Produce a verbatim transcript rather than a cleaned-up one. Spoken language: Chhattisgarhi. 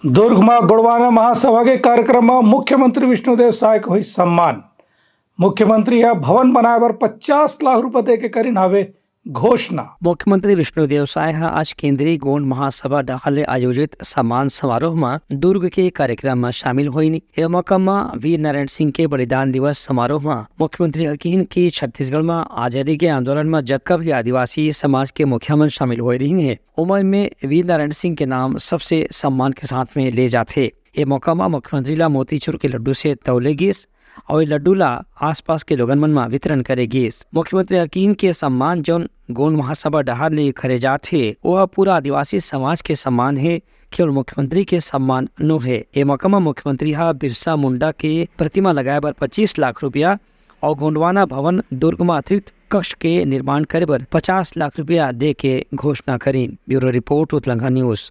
दुर्ग म गोंडवाना महासभा के कार्यक्रम म मुख्यमंत्री विष्णुदेव साय के होइस सम्मान। मुख्यमंत्री ह भवन बनाए बर पचास लाख रुपए दे के करिन हावे घोषणा। मुख्यमंत्री विष्णुदेव साय ह आज केंद्रीय गोंड महासभा डहार ले आयोजित सम्मान समारोह म दुर्ग के कार्यक्रम म शामिल होइन। ए मौका म वीर नारायण सिंह के बलिदान दिवस समारोह म मुख्यमंत्री ह किहिन कि छत्तीसगढ़ म आजादी के आंदोलन म जतका भी आदिवासी समाज के मुखिया मन शामिल होए रिहिन हे, ओमन में वीर नारायण सिंह के नाम सबसे सम्मान के साथ में ले जाथे। ए मौका म मुख्यमंत्री ला मोतीचूर के लड्डू से तौले गिस अउ ए लड्डू ला आसपास के लोगन मन म वितरण करे गिस। मुख्यमंत्री ह किहिन के सम्मान जौन गोंड महासभा डहार ले करे जात हे, ओह पूरा आदिवासी समाज के सम्मान हे, केवल मुख्यमंत्री के सम्मान नो हे। ए मौका म मुख्यमंत्री ह बिरसा मुंडा के प्रतिमा लगाए बर पच्चीस लाख रुपया अउ गोंडवाना भवन दुर्ग म अतिरिक्त कक्ष के निर्माण करे बर पचास लाख रुपया दे के घोषणा करिन। Bureau report, Utlangha news.